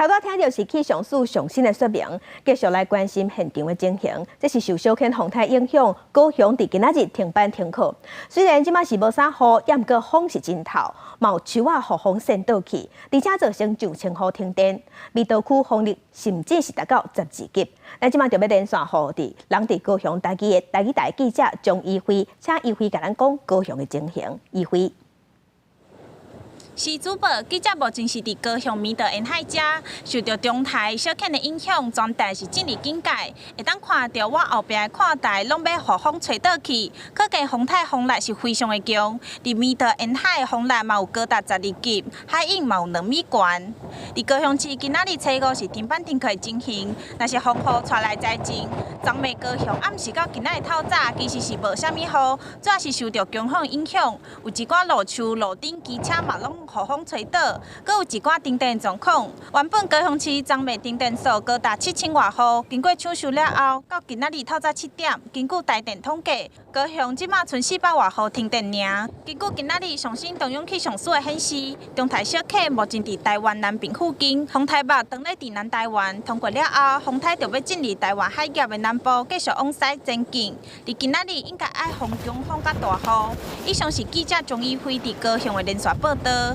頭拄聽著是氣象署上新的說明，繼續來關心現場的情形。這是受小犬風颱影響，高雄佇今仔日停班停課。雖然這馬是無啥雨，毋過風是真透，嘛有樹仔予風扇倒去，而且造成上千戶停電。彌陀區風力甚至是達到12級。咱這馬就欲連線予佇人佇高雄台語的台語台記者張怡輝，請怡輝共咱講高雄的情形。怡輝。是主播記者目前是佇高雄彌陀沿海遮，受著中台小犬的影響，全台是進入警戒。會當看著我後壁的看台攏欲予風吹倒去，可見風颱風力是非常的強。佇彌陀沿海的風力嘛有高達12級，海湧嘛有2米懸。佇高雄市今仔日初五是停班停課的情形，若是風雨帶來災情，昨暝高雄暗時到今仔日透早其實是無啥物雨，主要是受著強風影響，有一寡路樹、路頂機車嘛攏予風吹倒，閣有一寡停電狀況。原本高雄市昨暝停電數高達7000外戶，經過搶修了後，到今仔日透早7點，根據台電統計，高雄這馬賰400外戶停電爾。根據今仔日上新中央氣象署的顯示，中台小犬目前佇台灣南邊附近，風颱目當咧佇南台灣通過了後，風颱就欲進入台灣海峽的南部，繼續往西前進。佇今仔日應該愛風強風佮大雨。以上是記者張怡輝佇高雄的連線報導。